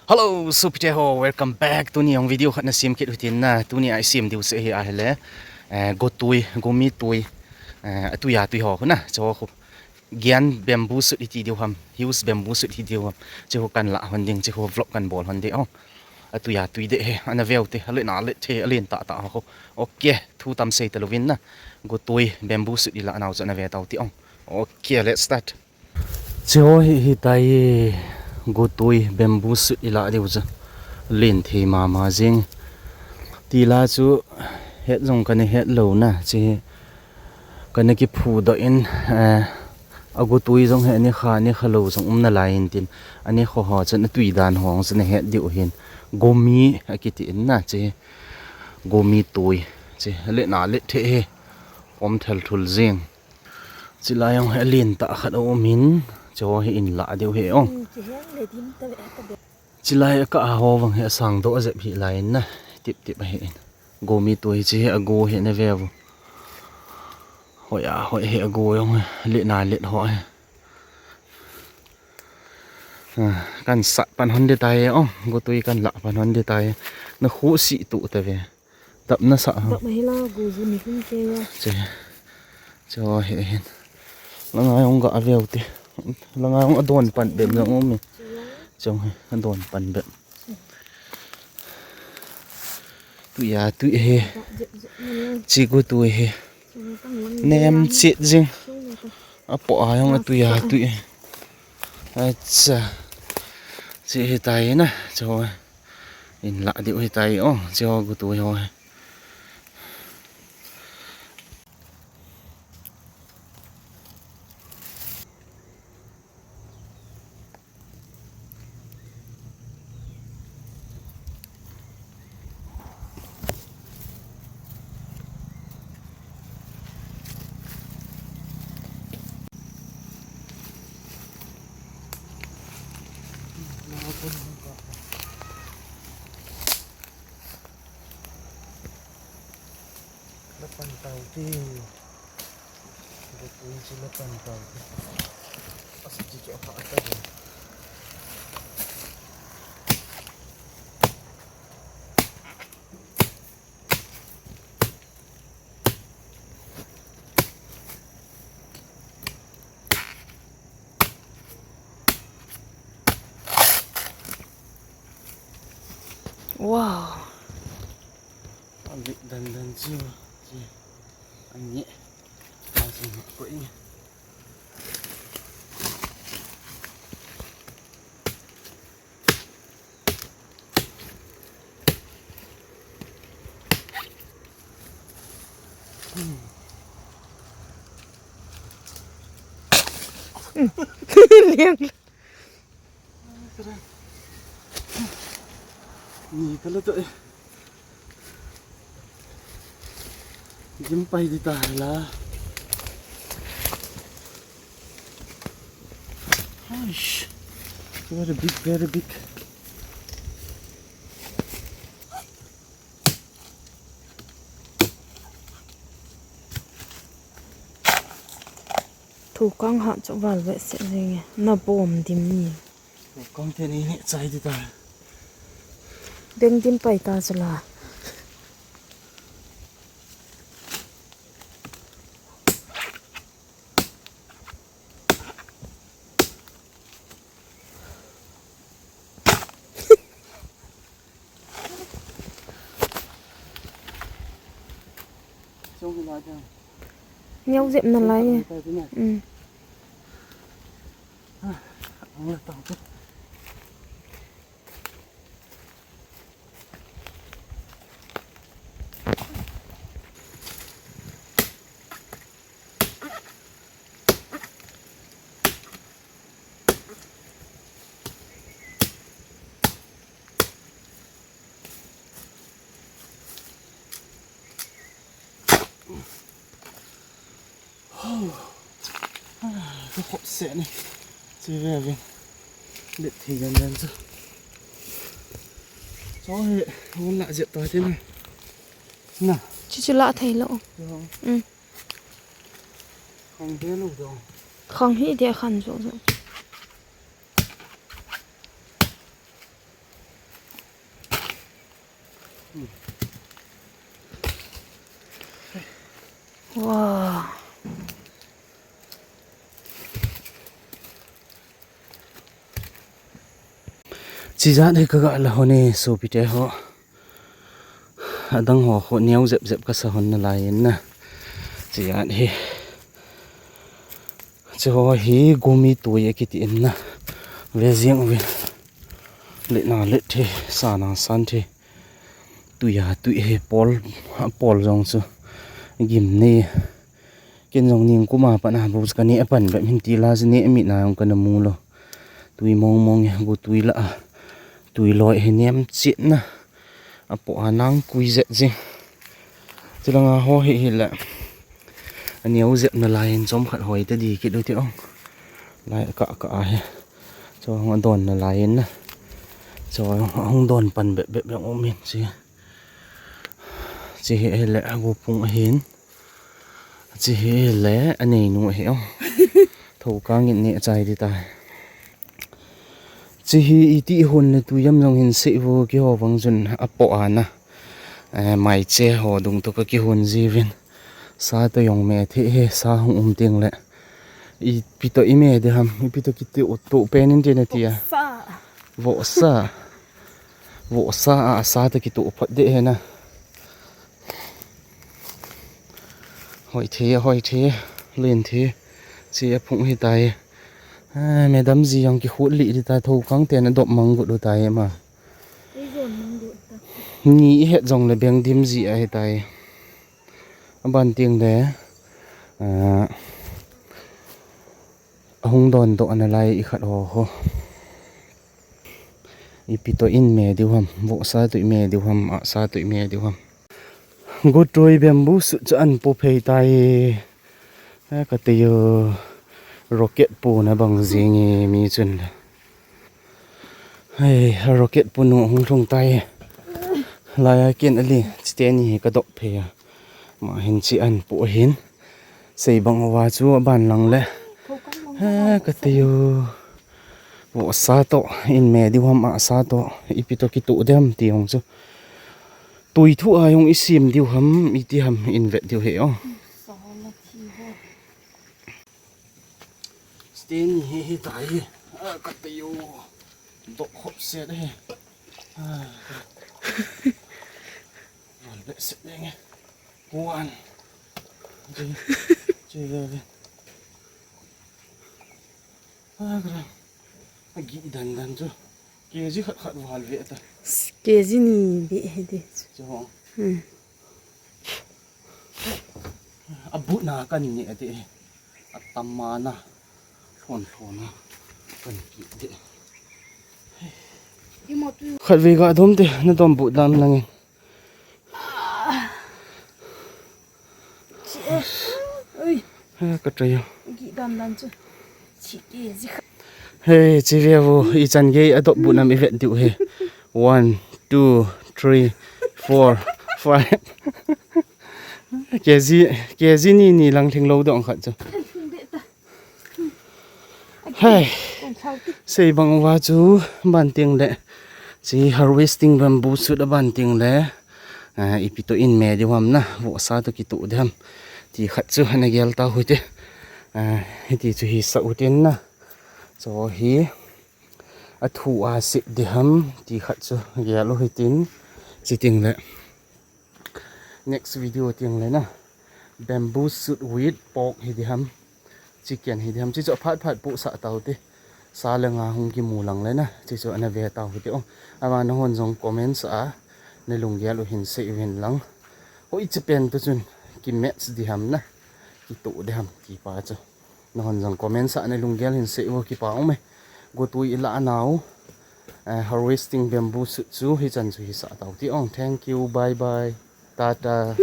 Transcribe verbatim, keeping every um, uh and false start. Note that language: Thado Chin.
Hello, sopite ho, welcome back. Tuni jong video khat na sem kit u hitin na. Tuni a i sem diu chu hi ahile, eh, gotui, gomi tui, eh, atui a tui ho khu na. Chu khu gian bamboo shoot iti diu ham, huge bamboo shoot iti diu ham. Chu khu kan la hon ding, chu khu vlog kan bol hon ding. Oh. Atui a tui deh hi, ana veu te, alen a let the, alen tah tah ho khu. Okay, thu tam sei ta louvin na. Gotui, bamboo shoot i la nau chu ana ve tau ti ong. Okay, let's start. Chu hi, hitai, gotui bamboo shoot i la diu chu. Len thei mama jing. Ti la chu het jong kana het lou na, chu hi kana kiphu doh in, eh, a gotui jong hi ani kha, ani kha lou jong um nalai in tin, ani kho ho chun atui dan ho jong chun ahet diu hin. Gomi akiti in na, chu hi gomi tui. Chu hi alen a let the hi. Pom thel thul jing. Chulai jong hi alen tah khat aum in, chu hi in la diu hi ong. Chulai a kah a ho vang hi asang doh ajep hi lai in na, tip tip ahi in. Gomi tui chu hi ago hi na veu. Hoi a, hoi hi ago jong hi, alen a let ho hi. Ah, kan sat pan hon ding tai ong, gotui kan la pan hon ding tai. Na khu si tu ta ve. Dap na sa ha. Dap na hi la, gu ju ni hum te ya. Che. Che ho hi hin. Langa jong ga veu te. Langa jong adon pan bep jong um e. Che ho hi adon pan bep. Tui a tui hi. Dap jep jep na le. Chi gotui hi. Che ho tang lang. Nem chet jing. Che ho tang. Apo a jong atui a tui. Acha. Chi hitai na. Che ho. In la diu hitai o, chu gotui ho hi. La pan tau ti. Gotui chu la pan tau ti. Asa chi chu ha ta. Wow. Abit dan dan chu. Chu. Ani. Masih ko ini. Liang. Ni kala to eh. Jim pai di ta la. Aish. Very big, very big. Thukang ha chu val ve se jing e. Na bom dim ni. Thukang te ni ni chai di ta. Beng dim pai ta chu la. Neo jep na lai e. Um. Ka khop se ni. Chi ve vin. Let thei gan gan chu. Cho he, hon la jep ta te na. Na. Chi chu la thei lo. Yo. Um. Khang ve lo do. Khang hi dia khan jo jo. Wow. Chijat hi kaga la hon e, sopite ho. Adang ho ho neo jep jep kasa hon nalai in na. Chijat hi. Chiho hi gumi tui akiti in na. Ve jing uvin. Let na let the, sa na san the. Tui a tui hi pol, pol jong chu. Gim ni. Ken jong ning kuma pan a bu chu kane apan bep hin ti la chu ne mi na jong kana mu lou. Tui mong mong e, gu tui la a. Tui loi hi nem chet na. Apo a nang kui jet jing. Chilanga ho hi hi le. Aneo jep nalai in chomkhat hoi ta di kit u ti ong. Lai ka ka a hi. Chu hung don nalai in na. Chu hung don pan bep bep jong um in chi. Chi hi le agu pung ahin. Chi hi le anei nu ahi ong. Tho kang in ne chai di tai. Chi hi iti hon le tu jam jong hin se vo kiho vang chun apo ana. Eh, mai che ho dung to ka kihon ji vin. Sa to jong me the he sa hung um ting le. Ipi to i me di ham, ipi to kitu tu pen in ti na ti a. Sa. Vohsa. Vohsa a sa to kitu phot de he na. Hoi the, hoi the, len the. Chi aphung hi tai. Ah, madam ji jong kikhut li di ta tho kang te na dop mang gu du tai ma. Ni i het jong le beng dim ji ahi tai. Aban ting le. Ah, ahung don doh nalai i khat ho ho. Ipi to in me diu ham, vohsa to i me diu ham, ahsa to i me diu ham. Gotoi bamboo shoot chu an pu phei tai. Eh, ka te yo rocket pu na bang jing e mi chun. Hei, rocket pu nu hung thung tai. Lai a ken ali, chite ni hi ka dok phei a. Ma hin chi an pu hin. Sei bang uva chu aban lang le. He, ka te yo. Vohsa to, in me diu ham ahsa to, ipi to kitu dem ti hung chu. Tui thu a jong i sim diu ham, iti ham in vet diu he o. Sting hi hi tai. A, ka te yo. Dok khop set he. A. Val be set ding e. Kuan. Chi, chi ve ve. A, ka ra. A gi dan dan chu. K G khat khat val ve ta. K G ni be he de. Chu ho. Hmm. A bu na kan ni a de. A tam ma na. Lhon lhon na. Kan ki de. Khat ve ga dom te, na dom bu dam lang e. Oi. Ha, ka try. Gi dan dan chu. Chi K G khat. Hei, chi ve vo, i chan gei a dop bu nam i vet diu he. One, two, three, four, five. K G, K G ni ni lang thing lo dong khat chu. Hei. Sei bang uva chu ban ting le. Chi harvesting bamboo shoot a ban ting le. Ah, ipi to in me diu ham na. Vohsa to kitu dem. Ti khat chu ana gel ta u hite. Ah, hiti chu hi sa u tin na. Chu hi. A thu a sip di ham. Ti khat chu gel u hitin. Chi ting le. Next video ting le na. Bamboo shoot with pork hi di ham. Chicken hi di ham. Chi chu phat phat pu sa tau te. Sa le nga hung kimu lang le na. Chi chu ana ve tau hi te o. Ama na hon jong comment sa a. Na lunggel u hin sei u hin lang. Hoi chi pen tu chun. Ki match di ham na. Kitu di ham. Kipa chu. Na hon jong comment sa na lunggel hin sei u kipa um e. Gotui i la nau. Eh, harvesting bamboo shoot chu hi chan chu hi sa tau ti ong. Thank you. Bye bye. Tata.